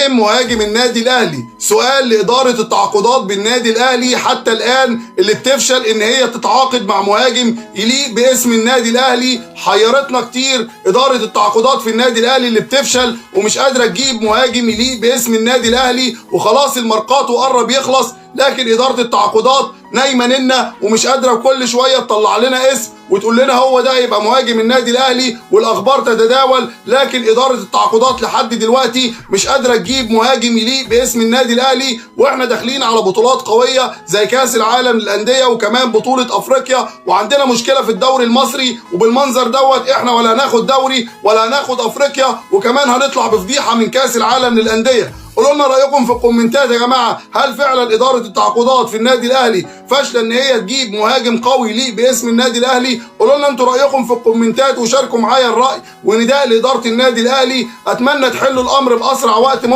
فين مهاجم النادي الاهلي؟ سؤال لادارة التعاقدات بالنادي الاهلي حتى الان اللي بتفشل ان هي تتعاقد مع مهاجم يليق باسم النادي الاهلي. حيرتنا كتير ادارة التعاقدات في النادي الاهلي اللي بتفشل ومش قادرة تجيب مهاجم يليق باسم النادي الاهلي، وخلاص المرقاط قرب يخلص، لكن ادارة التعاقدات نايمة ننا ومش قادرة كل شوية تطلع لنا اسم وتقول لنا هو ده يبقى مهاجم النادي الاهلي، والاخبار تتداول، لكن ادارة التعاقدات لحد دلوقتي مش قادرة تجيب مهاجم يليق باسم النادي الاهلي، واحنا داخلين على بطولات قوية زي كاس العالم للاندية وكمان بطوله افريقيا، وعندنا مشكلة في الدوري المصري، وبالمنظر دوت احنا ولا هناخد دوري ولا هناخد افريقيا، وكمان هنطلع بفضيحه من كاس العالم للاندية. قولوا لنا رايكم في الكومنتات يا جماعة، هل فعلا ادارة التعاقدات في النادي الاهلي فاشلة ان هي تجيب مهاجم قوي يليق باسم النادي الاهلي؟ قولوا لنا انتوا رايكم في الكومنتات وشاركوا معايا الراي، ونداء لادارة النادي الاهلي، اتمنى تحلوا الامر باسرع وقت ممكن.